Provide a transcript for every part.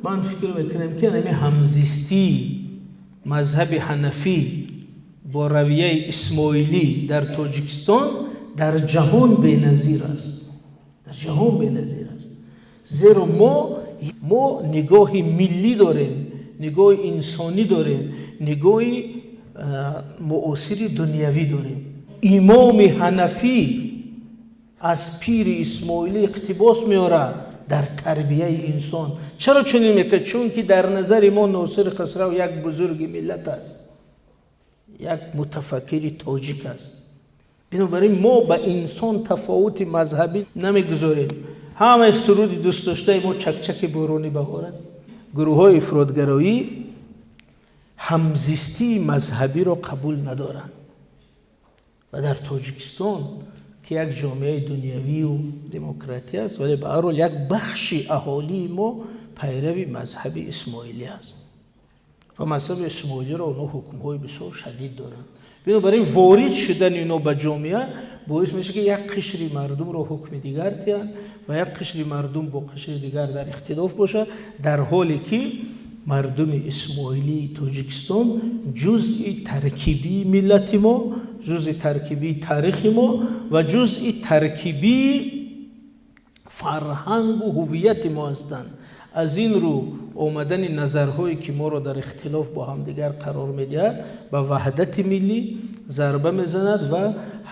Ман фикр мекунам, ки ҳамин ҳамзистии мазҳаби ҳанафӣ бо равияи исмоилӣ дар Тоҷикистон дар ҷаҳон беназир аст, дар ҷаҳон беназир аст, зеро мо нигоҳи миллӣ дорем, нигоҳи инсонӣ дорем, нигоҳи муосири дунявӣ дорем. Имоми ҳанафӣ аз пири исмоилӣ иқтибос меорад дар тарбияи инсон. Чаро чунин мекард? Чунки дар назари мо Носири Хусрав як бузурги миллат аст, як мутафаккири тоҷик аст. Бинобар ин мо ба инсон тафовути мазҳабӣ намегузорем. Ҳамаи суруди дӯстдоштаи мо «Чакчаки борони баҳор» аст. Гурӯҳҳои ифротгароӣ ҳамзистии мазҳабиро қабул надоранд ва дар Тоҷикистон, ки як ҷомеаи дунявию демократӣ аст, вале ба ҳар ҳол як бахши аҳолии мо пайрави мазҳаби исмоилӣ аст ва мазҳаби исмоилиро онҳо ҳукмҳои бисёр шадид доранд. Бинобар ин ворид шудани инҳо ба ҷомеа боис мешавад, ки як қишри мардумро ҳукми дигар диҳанд ва як қишри мардум бо қишри дигар дар ихтилоф бошад, дар ҳоле ки мардуми исмоилии Тоҷикистон ҷузъи таркибии миллати мо, ҷузъи таркибии таърихи мо ва ҷузъи таркибии фарҳангу ҳуввияти мо ҳастанд. Аз ин рӯ омадани назарҳое, ки моро дар ихтилоф бо ҳамдигар қарор медиҳад, ба ваҳдати миллӣ зарба мезанад ва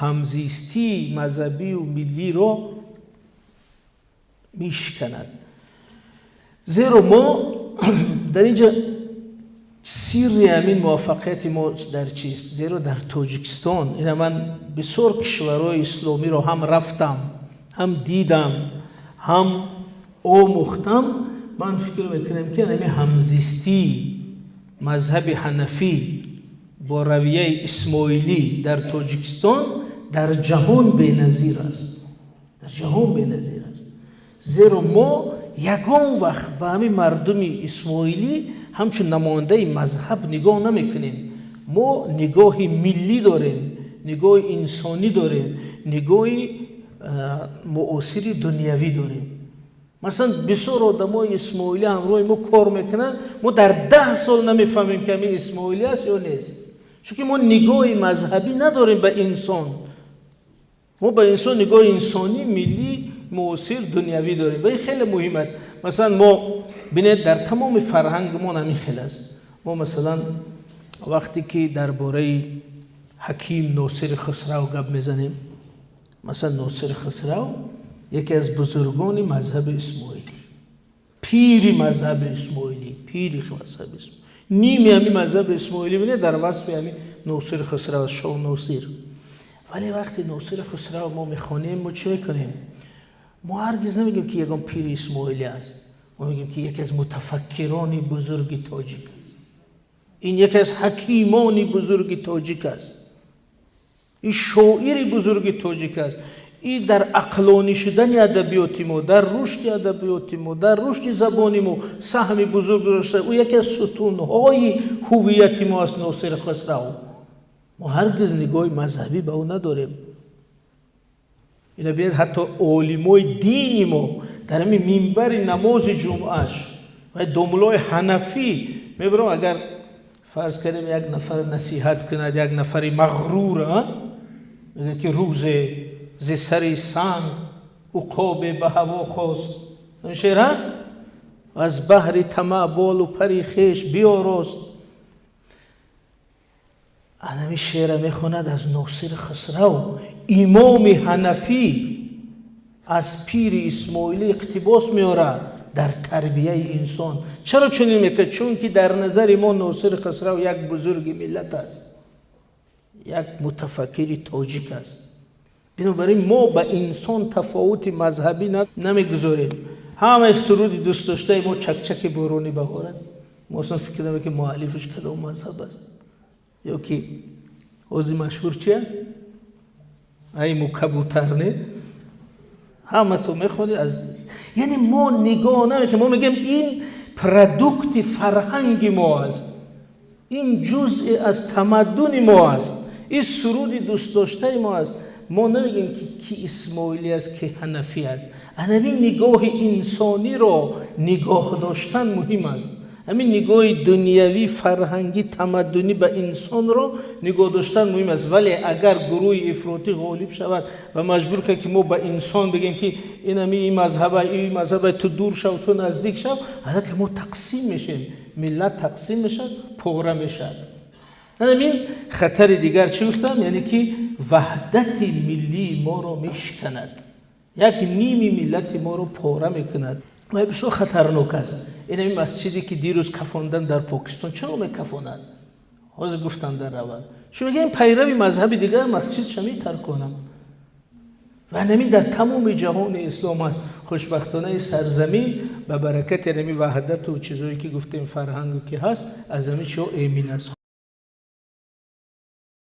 ҳамзистии мазҳабию миллиро мешиканад. Зеро мо дар инҷа сирри ҳамин муваффақияти мо дар чист? Зеро дар Тоҷикистон, ина ман бисёр кишварҳои исломиро ҳам рафтам, ҳам дидам, ҳам омӯхтам, ман фикр мекунам, ки ҳамин ҳамзистии мазҳаби ҳанафӣ бо равияи исмоилӣ дар Тоҷикистон дар ҷаҳон беназир аст, дар ҷаҳон беназир аст, зеро мо ягон вақт ба ҳамин мардуми исмоилӣ ҳамчун намояндаи мазҳаб нигоҳ намекунем. Мо нигоҳи миллӣ дорем, нигоҳи инсонӣ дорем, нигоҳи муосири дунявӣ дорем. Масалан, бисёр одамои исмоилӣ ҳамроҳи мо кор мекунанд, мо дар 10 сол намефаҳмем, ки ҳамин исмоилӣ аст ё нест, чунки мо нигоҳи мазҳабӣ надорем ба инсон. Мо ба инсон нигоҳи инсонӣ, миллӣ, муосир, дунявӣ дорем ва ин хеле муҳим аст. Масалан, мо бинед, дар тамоми фарҳангмон ҳамин хел аст. Мо, масалан, вақте ки дар бораи ҳаким Носири Хусрав гап мезанем, масалан, Носири Хусрав яке аз бузургони мазҳаби исмоилӣ, пири мазҳаби исмоилӣ, пири мазҳаби исмоилӣ, ними ҳамин мазҳаби исмоилӣ, бинед, дар васфи ҳамин Носири Хусрав, Шоҳ Носир. Вале вақте Носири Хусрав мо мехонем, мо чӣ мекунем? Мо ҳаргиз намегӯем, ки ягон пири исмоилӣ аст. Мо мегӯем, ки яке аз мутафаккирони бузурги тоҷик аст, ин яке аз ҳакимони бузурги тоҷик аст, ин шоири бузурги тоҷик аст, ин дар ақлонӣ шудани адабиёти мо, дар рушди адабиёти мо, дар рушди забони мо саҳми бузург дошта, ӯ яке аз сутунҳои ҳуввияти мо аст, Носири Хусрав. Мо ҳаргиз нигоҳи мазҳабӣ ба ӯ надорем. Ина бинед, ҳатто олимои дини мо дар ҳамин минбари намози ҷумъаш ва домулои ҳанафӣ мебарам, агар фарз кардем, як нафар насиҳат кунад, як нафари мағрур мегӯяд, ки рӯзе зи сари санг уқобе ба ҳаво хост. Ҳамин шеър ҳаст: аз баҳри тамаъ болу пари хеш биёрост. Анами шеъра мехонад аз Носири Хусрав. Имоми ҳанафӣ аз пири исмоилӣ иқтибос меорад дар тарбияи инсон. Чаро чунин мекард? Чунки дар назари мо Носири Хусрав як бузурги миллат аст, як мутафаккири тоҷик аст. Бинобар ин мо ба инсон тафовути мазҳабӣ намегузорем. Ҳамаи суруди дӯстдоштаи мо «Чакчаки борони баҳор» аст. Мо аслан фикр намекунем, ки муаллифаш кадом мазҳаб аст ё ки ҳозир машҳур чи аст, ай мукабутар не, ҳамато мехонед аз, яъне мо нигоҳ намекунем. Мо мегӯем, ин продукти фарҳанги мо аст, ин ҷузъе аз тамаддуни мо аст, ин суруди дӯстдоштаи мо аст. Мо намегӯем, ки ки исмоилӣ аст, ки ҳанафӣ аст. Ҳамин нигоҳи инсониро нигоҳ доштан муҳим аст. Ҳамин нигоҳи дунявӣ, фарҳангӣ, тамаддунӣ ба инсонро нигоҳ доштан муҳим аст. Вале агар гурӯҳи ифротӣ ғолиб шавад ва маҷбур кард, ки мо ба инсон бигем, ки инами ин мазҳаба, ин мазҳаба, ту дур шав, ту наздик шав, аллакай мо тақсим мешем, миллат тақсим мешавад, пора мешавад. Ҳамин хатари дигар чӣ гуфтам, яъне ки ваҳдати миллии моро мешиканад, як ними миллати моро пора мекунад ва бисёр хатарнок аст. Ин ҳамин масҷиде, ки дирӯз кафондан дар Покистон, чаро мекафонад? Ҳозир гуфтам дар аввал, чун мегӯям, пайрави мазҳаби дигар масҷидша метарконам. Ва ҳамин дар тамоми ҷаҳони ислом аст. Хушбахтона, сарзамин ба баракати ҳамин ваҳдату чизое, ки гуфтем, фарҳангу ки ҳаст, аз ҳамин чиҳо эмин аст.